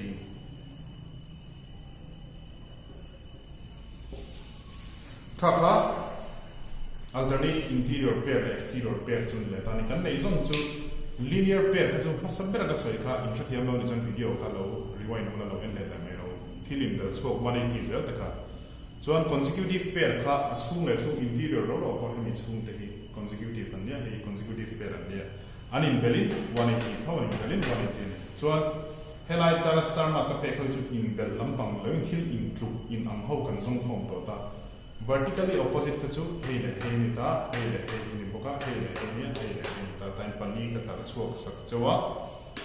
Kha kha alternate interior pair leh exterior pair chu ni leh ta a ni. Kan neih zawng chu linear pair kha chu hmasa bera ka sawi kha in hrethiam lo ni chuan video kha lo rewind ula lo en leh leh mai lo thil in bel chhuak 180 zel te kha. Chuan consecutive pair kha a chhung leh chhung interior lo lo pawh hemi chhung te hi consecutive an nia hei consecutive pair an nia. An inbelin 180 tho an inbelin 180 a ni. Chuan helai tlara star mark ka pek ho chu inbelh lampang ni loin thil intluk in ang ho kan zawng khawm tawh ta. Vertically opposite kha chu hei leh hei a ni ta, hei leh hei a ni bawk a, hei leh hei a nia, hei leh hei a ni ta. Time pali ka tlar chhuak sak chauh a.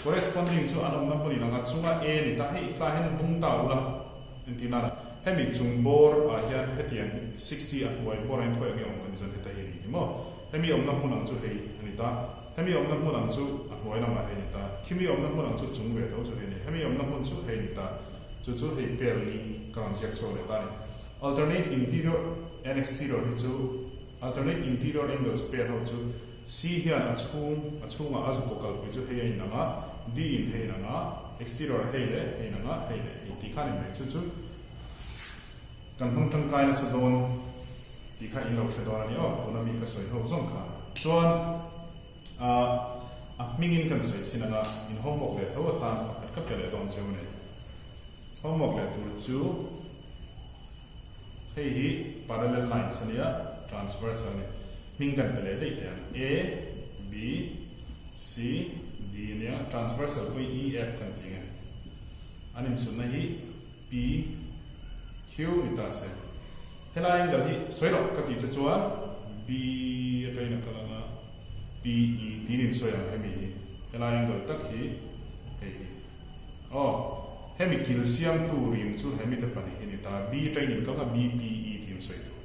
Corresponding chu an awmna hmun inang a chunga A a ni ta, hei tlai hian bung ta ula entir nan hemi chung bawr ah hian hetiang hi 60 a hnuai bawr ah hian khawi ang nge awm kan ni chuan heta hi a ni hi maw. Hemi awmna hmun ang chu hei a ni ta. Hemi awmna hmun ang chu a hnuai lamah hei a ni ta. Khimi awmna hmun ang chu chung ve tho chu hei a ni. Hemi awmna hmun chu hei a ni ta. Chu chu hei pair li ka rawn ziak chhuak leh ta a ni. Alternate interior and exterior hi chu alternate interior angles pair ho chu C hian a chhung a chhungah a zukaw kalpui chu hei a inang a, D in hei inang a, exterior ah hei leh hei inang a, hei leh hei tih kha a ni mai. Chu chu kan hmang tangkai nasa dawn. Tih kha in lo hre dawn a ni aw, tuna mi ka sawi ho zawng kha. Chuan ah a hmingin kan sawi chin anga in homework leh tho atan pakhat ka pe leh dawn cheu a ni. Homework leh tur chu hei hi parallel lines a nia, transversal a ni. Hming kan pe leh daih thei ang, A, B, C, D a nia, transversal pawh hi E, F kan ti ang e. An insunna hi P, Q ni ta se. Helai angle hi sawi loh ka tih che chuan B atangin a kal ang a, P E tiin in sawi ang hemi hi. Helai angle tak hi hei hi. Aw, hemi kil siamtu rin chu hemi te pahnih hi ni ta. B atangin in kal ang a, B P E tiin sawi tur.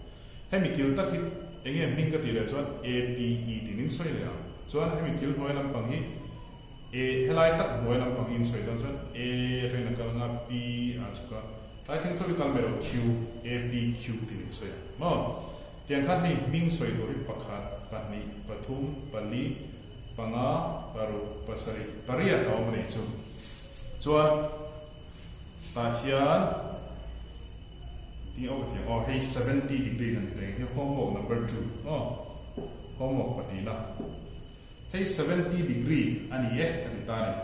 Hemi kil tak hi enge hming ka tih leh chuan A P E tiin in sawi leh ang. Chuan hemi kil hnuai lampang hi A, helai tak hnuai lampang hi in sawi dawn chuan A atangin a kal ang a, P a chhuk a. Tlai thleng chawi kal mai lo Q, A, P, Q tiin in sawi a maw? Tiang khan hei hming sawi tur hi pakhat, pahnih, pathum, pali, panga, paruk, pasarih, pariat a awm a nih chu. Chuan tah hian ting awk tiang aw hei 70 degree kan ti teng hi homework number 2 aw homework pahnih na hei 70 degree a ni e ka ti ta a ni.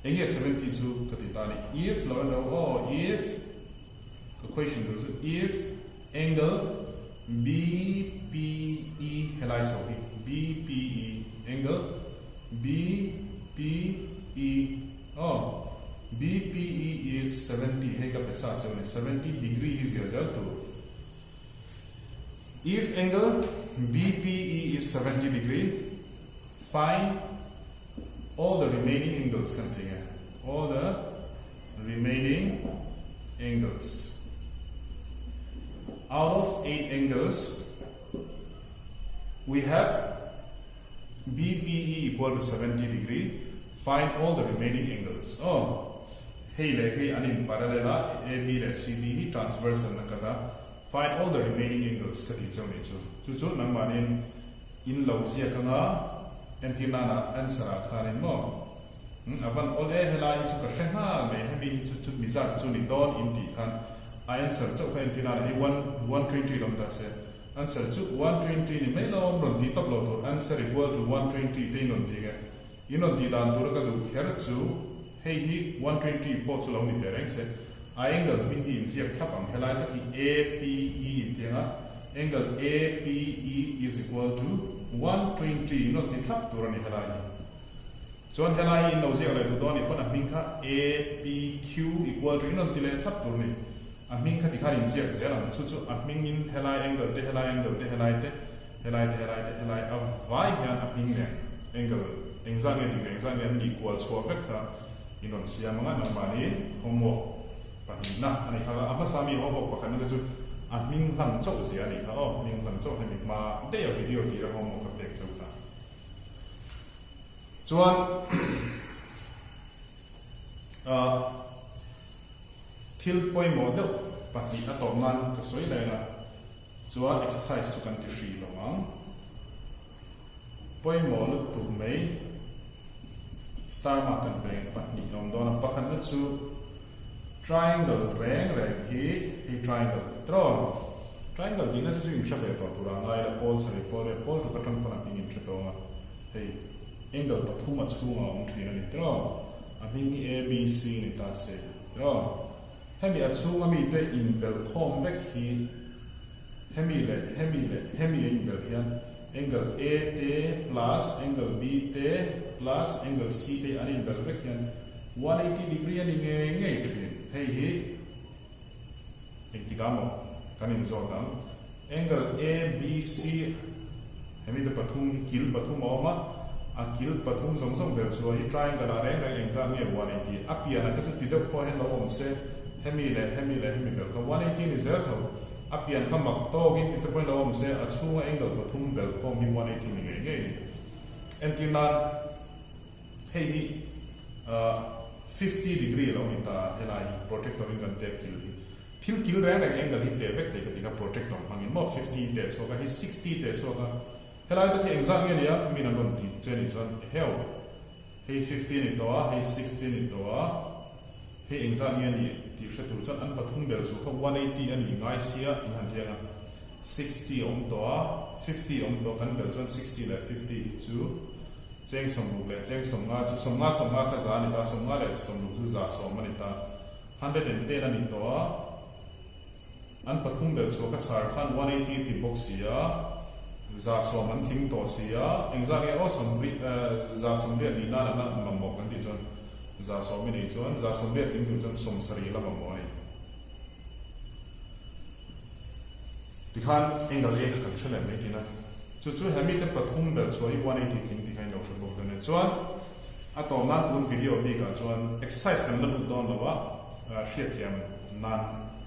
Enge 70 chu ka ti ta a ni. If lo en lo aw, if ka question tur chu if angle BPE helai chho hi BPE angle BPE aw BPE is 70 hei ka pe sa cheu a ni 70 degree hi zia zel tur. If angle BPE. is 70 degree, find all the remaining angles kan ti nge, all the remaining angles. Out of 8 angles, we have BPE equal to 70 degree, find all the remaining angles. Oh, hei leh hei an in parallel a, AB leh CD hi transverse an la cut a, find all the remaining angles ka tih chauh nih chu. Chu chu nangmahniin in lo ziak anga entir nana answer ah khanin maw a van awl e helai hi chu ka hre nghal mai hemi hi chu chu mizat chu ni dawn in tih khan a answer chauh kha entir nana hei one 120 lawm ta se Answer chu 120 ni mai lo, rawn tih tawp lo tur, answer equal to 120 te in rawn ti nge? In rawn tih dan tura ka duh kher chu hei hi 120 pawh chu lo ni teh reng se, a angle hming hi in ziak thlap ang, helai tak hi APE in ti anga, angle APE is equal to 120 in rawn ti thlap tur a ni helai hi. Chuan helai hi in lo ziak leh duh dawn nih pawn a hming kha APQ equal to in rawn ti leh thlap tur a ni. A hming kha tikhan in ziak zel ang. Chu chu a hming in helai angle te, helai angle te, helai te, helai te, helai te, helai a vai hian a hming nen angle engzah nge dik leh engzah nge an nih kual chhuah vek kha in rawn siam ang a, nangmahni homework pahnihna a nih kha. A hmasa mi homework pakhatna te chu a hming hlang chauh zia a nih kha aw, hming hlang chauh hemi hma daih a video tira homework ka pek chauh kha. Chuan thil pawimawh deuh pahnih a tawp nan ka sawi leng a, chuan exercise chu kan ti hrih lo ang. Pawimawh lutuk mai star mark kan pe pahnih a awm dawn a, pakhatna chu triangle reng reng hi hei triangle tiraw? Triangle tihna chu chu inhre ve tawh turah ngai ila pawl sarih pawl riat pawl ruk atang pawn a hming inhre tawng a, hei angle pathum a chhungah a awm thin a ni tiraw? A hming hi A B C ni ta se tiraw? Hemi a chhunga mite inbelh khawm vek hi hemi leh hemi leh hemi a inbelh hian angle A te plus angle B te plus angle C te an inbelh vek hian 180 degree a ni ngei ngei thin. Hei hi engtikah maw kan inzawt ang? Angle A B C hemi te pathum hi kil pathum a awm a, a kil pathum zawng zawng ber chu a hi triangle ah reng reng engzat nge 180 a pian ah kha chu ti deuh khawh hian lo awm se hemi leh hemi leh hemi bel kha 180 a ni zel tho a pian kha mak tawk in ti te pawhin lo awm se a chhunga angle pathum bel khawm hi 180 ni ngei ngei a ni. Entir nan hei hi 50 degree a lo ni ta helai hi protractor in kan tep kil hi. Thil kil reng reng angle hi teh vek thei ka ti kha protractor hmangin maw 50 teh chhuak a hei 60 teh chhuak a helai te khi engzat nge nia min an rawn ti che nih chuan eheu hei 50 ni tawh a hei 60 ni tawh a hei engzat nge ni tih hre tur chuan an pathum bel chu kha 180 a nih ngai sia in han tiang a 60 a awm tawh a 50 a awm tawh kan bel chuan 60 leh 50 hi chu cheng 60 leh cheng 50 chu 50 50 kha za a ni ta 50 leh 60 chu za sawm a ni ta. 110 a ni tawh a, an pathum bel chhuah ka sar khan 180 ti bawk si a, 110 an tling tawh si a, engzat nge aw sawmri 180 nih nan an la mamawh kan tih chuan 110 i neih chuan 180 tling tur chuan 70 la mamawh a ni. Tikhan angle A kha kan hre leh mai thin a, chu chu he mite pathum bel chhuah hi 180 tling ti kha in lo hre bawk dawn e. Chuan. A tawp nan tun video bikah chuan exercise kan la lut dawn lo a, hriatthiam nan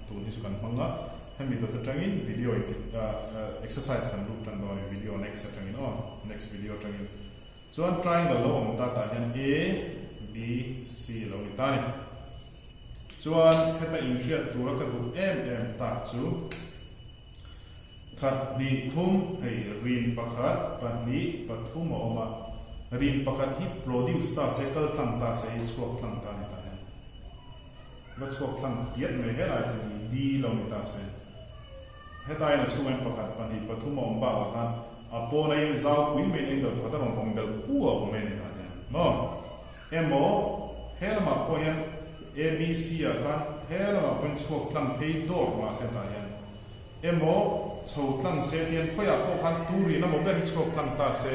tun hi chu kan hmang a, hemi dawt atangin video in exercise kan lut tan dawn a ni, video next atangin aw, next video atangin. Chuan triangle lo awm ta tah hian A, B, C a lo ni ta a ni. Chuan heta inhriat tura ka duh em em tak chu, Khat hnih thum hei rin pakhat, pahnih, pathum a awm a. Rin pakhat hi produce ta se, kal tlang ta se hi chhuak tlang ta ni ta hian va chhuak tlang piat mai helai chu hi D lo ni ta se. Hetain a chhungah hian pakhat, pahnih, pathum a awm bakah khan a pawn aiin zau pui mai angle pakhat a rawn awm belh huau mai a ni tah hian maw? Emaw he lamah pawh hian A B C ah khan he lamah pawhin chhuak tlang phei dawr mahse tah hian Emaw, chho tlang se tian khawiah pawh khan turin emaw ber hi chhuak tlang ta se,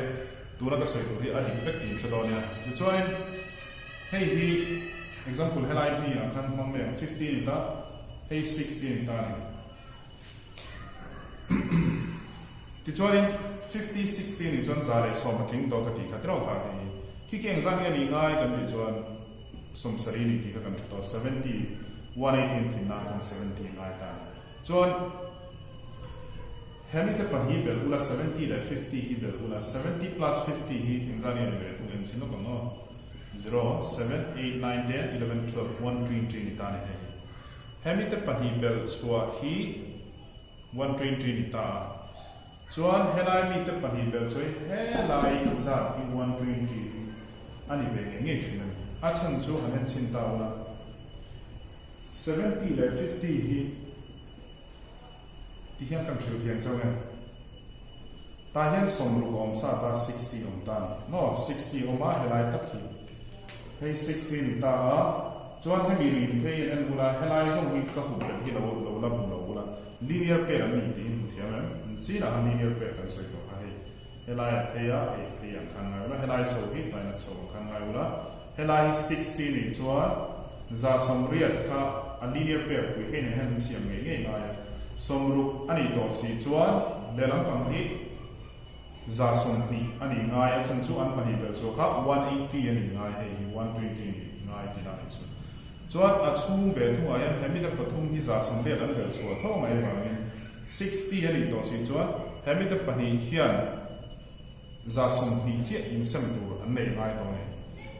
tuna ka sawi tur hi a dik vek tih in hre dawn nia. Tichuanin, hei hi example helai mi ah khan hmang mai ang, 15 in ta, hei 16 in ta a ni. Tichuanin. 50, 60 nih chuan 110 a tling tawh ka tih kha tiraw kha hei hi. Khi khi engzat nge nih ngai kan tih chuan 70 nih tih kha kan hre tawh, 70, 180 an tlin nan khan 70 ngai ta a ni. Chuan hemi te pahnih belh ula 70 leh 50 hi belh ula, 70 plus 50 hi engzat nge ni ve thung engchin lawk ang aw, zero, seven, eight, nine, ten, eleven, twelve, one, twenty ni ta a ni hei hi. Hemi te pahnih belh chhuah hi 120 ni ta a, chuan helai mite pahnih belh chu helai zat hi 120 a ni ve ngei ngei thin a ni. A chhan chu han en chhin ta ula, 70 leh 50 hi ti hian kan hrilh fiang chauh e. Tah hian 60 a awm sa ta, 60 awm ta a ni maw? 60 awm a helai tak hi hei 60 ni ta a, chuan hemi rin phei an en bula helai zawng hi ka hup belh hi lo lo la hmu lo bula linear pair an ni tiin hmu thiam em? Chinah khan linear pair kan sawi tawh kha hei helai a phei a, hei phei ang khan ngai ula, helai chho hi tain a chho ang khan ngai ula, helai hi 60 nih chuan 180 kha a linear pair pui hei nen hian an siam ngei ngei ngai a, 60 a nih tawh si chuan lehlam pang hi 120 a nih ngai a chhan chu an pahnih belh chhuah kha 180 a nih ngai hei hi 120 a nih ngai tih lah nih chu. Chuan a chhung ve thungah hian he mite pathum hi 180 an belh chhuah tho mai vangin 60 a nih tawh si chuan he mite pahnih hian 120 chiah insem tur an nei ngai tawh a ni.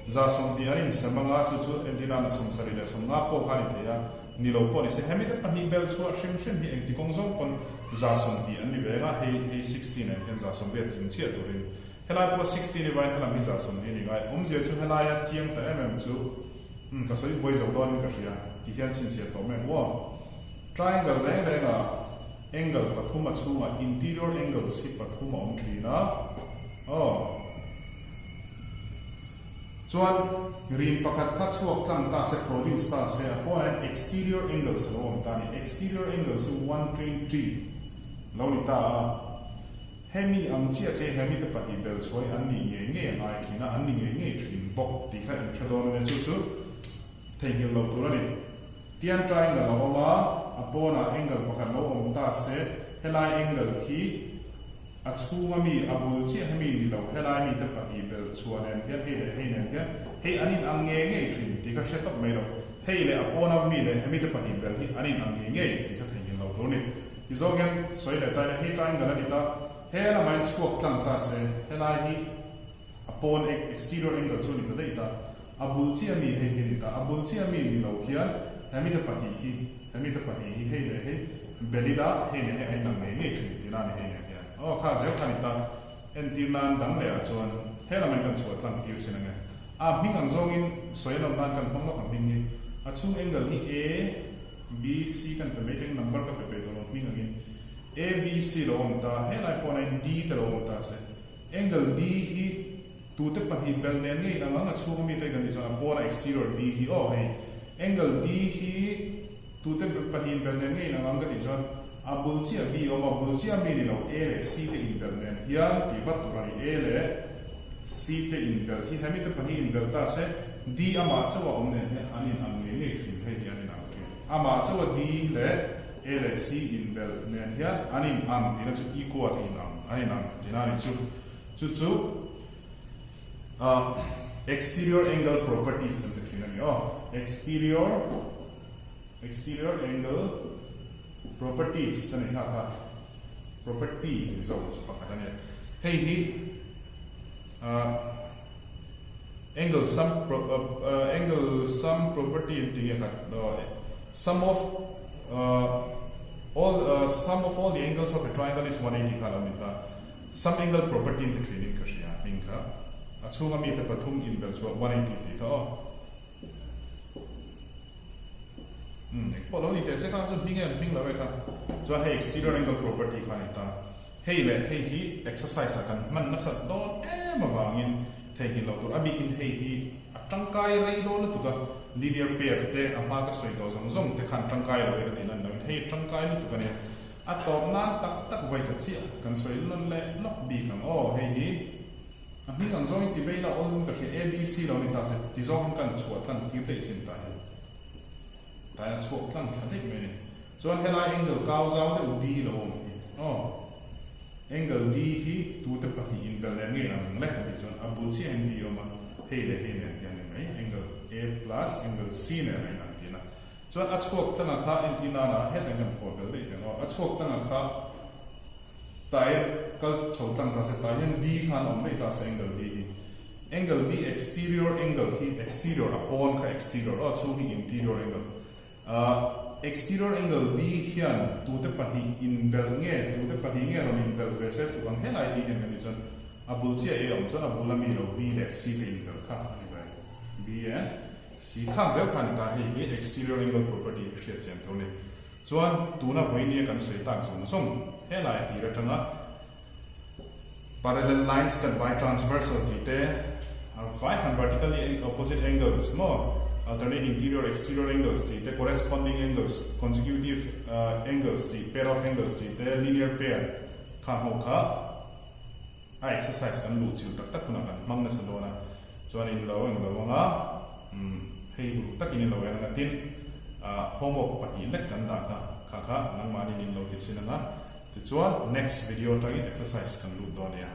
120 an insem anga chu chu entirnan a 70 leh 50 pawh kha a ni thei a, ni lo pawh ni se hemi te pahnih bel chhuah hrim hrim hi engti kawng zawng pawn 120 an ni ve anga hei hei 60 nen hian 180 tling chiah turin helai pawh 60 ni vain helam hi 120 a ni ngai. Awmzia chu helaia chiang ta em em chu umm ka sawi buai zo dawnin ka hria ti hian chhinchhiah tawh mai ang aw. Triangle reng renga angle pathum a chhungah interior angles hi pathum a awm thin a, aw. Chuan rin pakhat kha chhuak tlang ta se, produce ta se, a pawnah hian exterior angles a lo awm ta a ni. Exterior angles hi 120 lo ni ta a, hemi ang chiah che hemi te pahnih bel chhuai an nih ngei ngei a ngai thin a, an ni ngei ngei thin bawk tih kha inhre dawn a nia, chu chu theihnghilh loh tur a ni. Tian triangle a awm a, a pawnah angle pakhat lo awm ta se, helai angle hi a chhunga mi, a bul chiah hi mi ni lo, helai mite pahnih belh chhuah nen hian hei leh hei nen hian hei an in ang ngei ngei thin tih kha hre tawp mai lo. Hei leh a pawna mi leh hemite pahnih belh hi an in ang ngei ngei tih kha theihnghilh lo tur a ni. Tizawng hian sawi leh ta ila hei triangle a ni ta, he lamah hian chhuak tlang ta se, helai hi a pawn exterior angle chu a ni ta daih ta. A bul chiah mi hei hi a ni ta. A bul chiah mi ni lo khian he mite pahnih hi, he mite pahnih hi hei leh hei Belila hei leh hei a inang ngei ngei thin tih na a ni hei leh hian. Aw kha zel kha a ni ta. Entir nan dang leh ah chuan he lam in kan chhuah tlang tir chin ange. A hming ang zawngin sawi an awm nan kan hmang lawk ang hming hi. A chhung angle hi A, B, C kan pe mai teng number ka pe peih tawh lo hming angin A, B, C lo awm ta. Helai pawh na in D te lo awm ta se. Angle D hi Tute pahnih bel nen ngei ang ang a chhung ami te kan tih chuan a pawn a exterior D hi aw hei angle D hi tute pahnih bel nen ngei ang ang ka tih chuan a bul chiah B awm a bul chiah mi ni lo A leh C te inbel nen hian tih vat tur a ni A leh C te inbel hi hemi te pahnih inbel ta se D amah chauh a awm nen hian an in ang ngei ngei thin hei hi an in ang thin amah chauh a D leh A leh C inbel nen hian an in ang tihna chu equal in ang an in ang tihna a ni chu. Chu chu exterior angle properties an ti thin a ni aw. Exterior exterior angle properties a ni kha kha property tih zawk chu pakhat a ni. Hei hi angle sum angle sum property an ti nge kha sum of all sum of all the angles of a triangle is 180 kha lo ni ta. Sum angle property in ti thin in ka hria hming kha a chhunga mite pathum inbel chu 180 tih kha aw. Umm eng pawh lo ni teh se kha chu hming em hming lo e kha. Chuan hei exterior angle property kha a ni ta. Hei leh hei hi exercise ah kan hman nasat dawn em avangin theihnghilh loh tur a bikin hei hi a tangkai rei dawn lutuk a, linear pair te a hma ka sawi tawh zawng zawng te khan tangkai lo e ka tih nan loin hei tangkai lutuk a nia. A tawp nan tak tak vawi khat chiah kan sawi lawn leh lawk bik ang aw, hei hi a hming ang zawngin ti mai ila awlum ka hria ABC lo ni ta se ti zawngin kan chhuah tlang tir daih chin ta hian tai a chhuak tlang thla daih mai a ni. Chuan helai angle kau zau deuh D lo awm hi aw. Angle D hi tute pahnih inbel nen nge ang le tih chuan a bul chiah hian D a awm a, hei leh hei nen hian ni mai, angle A plus angle C nen a inang tihna. Chuan a chhuak tlanga kha entir nana hetah hian phuah bel daih hian aw, a chhuak tlanga kha tai kal chho tlang ta se tai hian D khan a awm daih ta se angle D hi. Angle D exterior angle hi exterior a pawn kha exterior aw a chhung hi interior angle. Exterior angle D hian tute pahnih inbelh nge, tute pahnih nge rawn inbelh ve se tluk ang helai D hian kan tih chuan a bul chiah A awm chuan a bul ami lo B leh C te inbelh kha a ni ve. B and C khang zel kha a ni ta, hei hi exterior angle property hi hriat chian tur a ni. Chuan tuna vawinia kan sawi tak zawng zawng helai tir atanga Parallel lines cut by transversal tih te, vai han vertically opposite angles maw, alternate interior exterior angles tih te, corresponding angles, consecutive angles tih, pair of angles tih te, linear pair kha ho kha a exercise kan luh chilh tak tak hunah kan hmang nasa dawn a, chuan in lo eng lo anga hei uluk takin in lo en anga tin homework pahnih lek kan dah kha kha kha nangmahni in lo ti chin anga. Tichuan next video atangin exercise kan lut dawn nia.